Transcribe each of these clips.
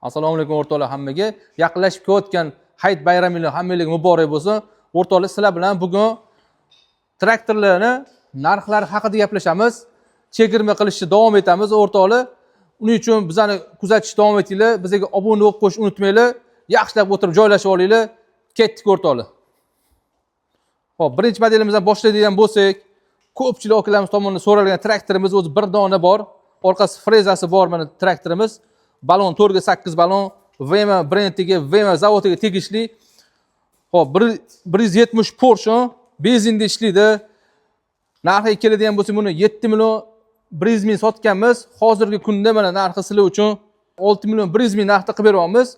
Assalomu alaykum, o'rtoqlar, hammaga. Yaqinlashib kelayotgan Hayit bayraminglar hammanglarga muborak bo'lsin. O'rtoqlar, sizlar bilan bugun traktorlarni narxlari haqida gaplashamiz. Chegirma qilishni davom etamiz, o'rtoqlar. Uning uchun bizani kuzatishni davom etinglar. Bizga obuna bo'lib qo'yishni unutmanglar. Yaxshilab o'tirib joylashib olinglar. Ketdik, o'rtoqlar. Xo'p, birinchi modelimizdan boshlaydigan bo'lsak, ko'pchilik akalarimiz tomonidan so'ralgan traktorimiz o'zi bir dona bor. Orqasi frezasi bor mana traktorimiz. Balon 4 ga 8 balon, Vema brendiga, Vema zavodiga tegishli. Xo'p, 170 поршень, benzinda ishlaydi. Narxiga keladigan bo'lsak, buni 7 million 100 ming sotganmiz. Hozirgi kunda mana narxi sizlar uchun 6 million 100 ming narxda qilib beryapmiz.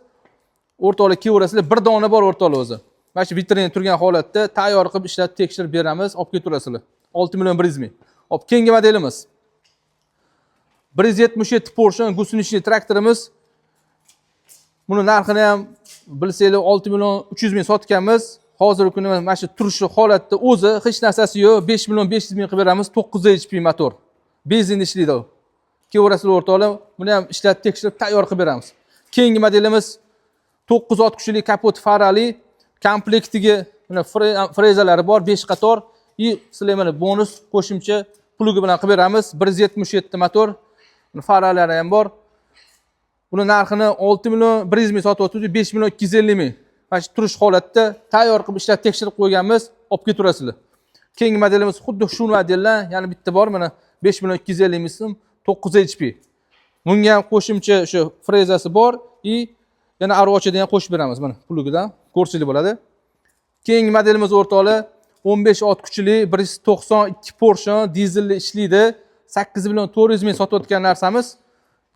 O'rtoqlar, kelaverasizlar, bir dona bor, o'rtoqlar, o'zi. Mana shu vitrina turgan holatda tayyor qilib ishlatib tekshirib beramiz, olib ketaverasizlar. 6 million 100 ming. Hop, keyingi modelimiz. 177 поршень гусеничный traktorimiz. Buni narxini ham bilsanglar, 6 million 300 ming sotganmiz. Hozirgi kunda mana shu turishi holatda o'zi hech narsasi yo'q, 5 million 500 ming qilib beramiz. 9 HP motor. Benzin ishlaydi u. Kelaverasizlar, o'rtoqlar, buni ham ishlatib tekshirib tayyor qilib beramiz. Keyingi modelimiz 9 ot kuchli, kapot farali, komplektiga mana frezalari bor 5 qator и sizlar mana bonus qo'shimcha plugi bilan qilib beramiz. 177 motor, faralari ham bor. Buni narxini 6 million 100 ming sotyapmiz, 5 million 250 ming. Mana shu turish holatda tayyor qilib ishlatib tekshirib qo'yganmiz, olib ketaverasizlar. Keyingi modelimiz xuddi shu modeldan yana bitta bor, mana 5 million 250 ming so'm, 9 HP. Bunga ham qo'shimcha o'sha frezasi bor и yana arvochada ham qo'shib beramiz, mana plugidan ko'rsanglar bo'ladi. Keyingi modelimiz, o'rtoqlar, 15 ot kuchli, 192 поршень, dizelli ishlaydi. 8 million 400 ming sotayotgan narsamiz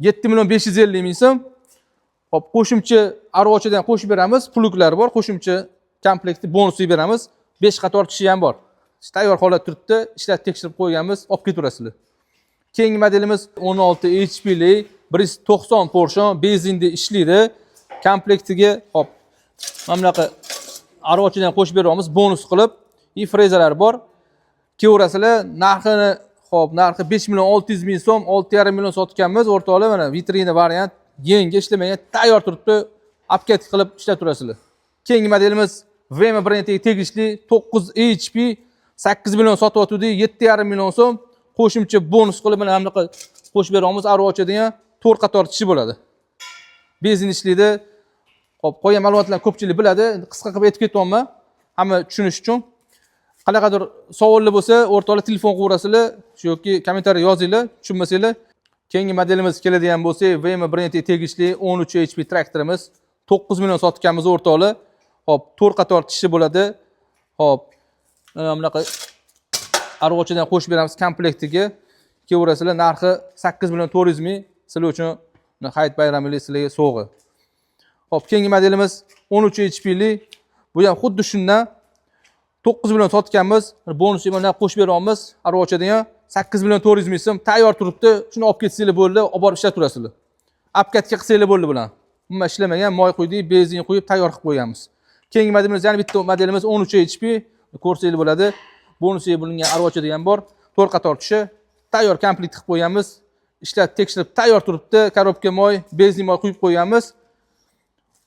7 million 550 ming so'm. Hop, qo'shimcha arvochadan ham qo'shib beramiz. Pluglar bor, qo'shimcha komplektni bonusli beramiz. 5 qator tishi ham bor. Tayyor holat turibdi, ishlatib tekshirib qo'yganmiz, olib ketaverasizlar. Keyingi modelimiz 16 HPli, 190 поршень, benzinda ishlaydi. Komplektiga, hop, mana bunaqa arvochadan ham qo'shib beryapmiz, bonus qilib, и frezalar bor. Kelaverasizlar, narxini, hop, narxi 5 million 600 ming so'm, 6,5 million sotganmiz, o'rtoqlar, mana vitrina variant, yangi ishlamagan, tayyor turibdi, обкатка qilib ishlaturasizlar. Keyingi modelimiz Vema brendiga tegishli 9 HP, 8 million sotyotgandik, 7,5 million so'm, qo'shimcha bonus qilib mana bunaqa qo'shib beryapmiz, arvocha degan 4 qator tishi bo'ladi. Benzin ishlaydi. Hop, qolgan ma'lumotlarni ko'pchilik biladi. Qisqa qilib aytib ketyapman, hamma tushunish uchun. Qanaqadir savollar bo'lsa, o'rtoqlar, telefon qilaverasizlar shu yoki kommentariy yozinglar, tushunmasanglar. Keyingi modelimiz keladigan bo'lsak, Vema brendiga tegishli 13 HP traktorimiz, 9 million sotganmiz, o'rtoqlar. Hop, 4 qator tishi bo'ladi. Hop, mana bunaqa arvochadan qo'shib beramiz komplektiga. Kelaverasizlar, narxi 8 million 400 ming, sizlar uchun Hayit bayramlik sizlarga sovg'a. Hop, keyingi modelimiz 13 HPli, bu ham xuddi shundan, 9 million sotganmiz, bonus bilan qo'shib beryapmiz arvochada ham, 8 million 400 ming so'm, tayyor turibdi, shuni olib ketsanglar bo'ldi, olib borib ishlaturasizlar. Обкатка qilsanglar bo'ldi bilan. Umuman ishlamagan, moy quydik, benzin quyib tayyor qilib qo'yganmiz. Keyingi modelimiz yana bitta modelimiz 13 HP, ko'rsanglar bo'ladi. Bonusiga bo'lingan arvocha degan bor, 4 qator tishi, tayyor komplekt qilib qo'yganmiz. Ishlatib tekshirib tayyor turibdi, korobka moy, benzin moy quyib qo'yganmiz.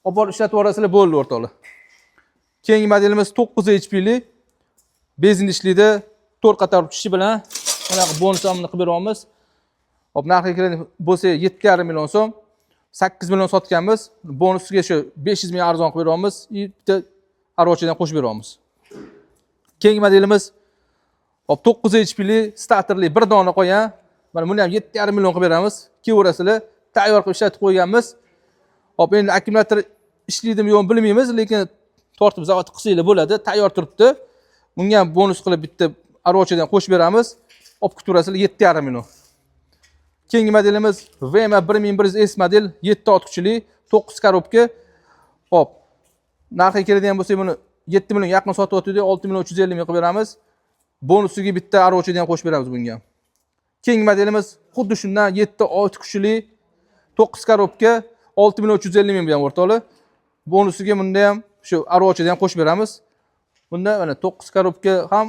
Olib borib ishlatib yuborasizlar bo'ldi, o'rtoqlar. Keyingi modelimiz 9 HPli, benzin ishlaydi, 4 qator tishi bilan bunaqa bonus ham qilib beryapmiz. Hop, narxiga keladigan bo'lsa, 7,5 million so'm, 8 million sotganmiz. Bonusiga shu 500 ming arzon qilib beryapmiz и bitta arvochadan qo'shib beryapmiz. Keyingi modelimiz, hop, 9 HPli statorli bir dona qolgan. Mana buni ham 7,5 million qilib beramiz. Kelaverasizlar, tayyor qilib ishlatib qo'yganmiz. Hop, endi akkumulyator ishlaydimi yo'qmi bilmaymiz, lekin tortib zavod qilsanglar bo'ladi, tayyor turibdi. Bunga ham bonus qilib bitta arvochadan qo'shib beramiz. Olib kutaverasizlar, 7,5 million. Keyingi modelimiz Vema 1100 S model, 7 ot kuchli, 9 korobka. Hop, narxiga keladigan bo'lsak, buni 7 million yaqin sotyotgandik, 6 million 350 ming qilib beramiz. Bonusiga bitta arvochadan ham qo'shib beramiz bunga ham. Keyingi modelimiz xuddi shundan, 7 ot kuchli, 9 korobka, 6 million 350 ming bu ham, o'rtoqlar. Bonusiga bunda ham shu arvochadan ham qo'shib beramiz. Bunda mana 9 korobka ham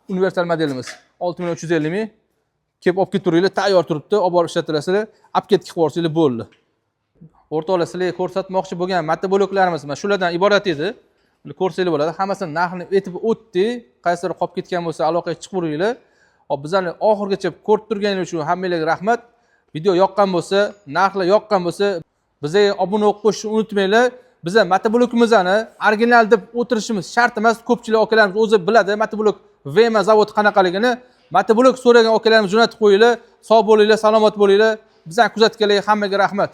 universal modelimiz. 6 million 350 ming. Kelib olib ketaveringlar, tayyor turibdi, olib borib ishlatasizlar, обкатка qilib yuborsanglar bo'ldi. O'rtoqlar, sizlarga ko'rsatmoqchi bo'lgan motobloklarimiz mana shulardan iborat edi. Buni ko'rsanglar bo'ladi. Hammasini narxini aytib o'tdik. Qaysidir qolib ketgan bo'lsa, aloqaga chiqaveringlar. Hop, bizlarni oxirigacha ko'rib turganingiz uchun hammanglarga rahmat. Video yoqqan bo'lsa, narxlar yoqqan bo'lsa, bizga obuna bo'lib qo'yishni unutmanglar. Biza motoblokimizni original deb o'tirishimiz shart emas. Ko'pchilik akalarimiz o'zi biladi motoblok VMA zavodi qanaqaligini. Motoblok so'ragan akalarimiz jo'natib qo'yinglar. Sog' bo'linglar, salomat bo'linglar. Bizani kuzatganlarga hammaga rahmat.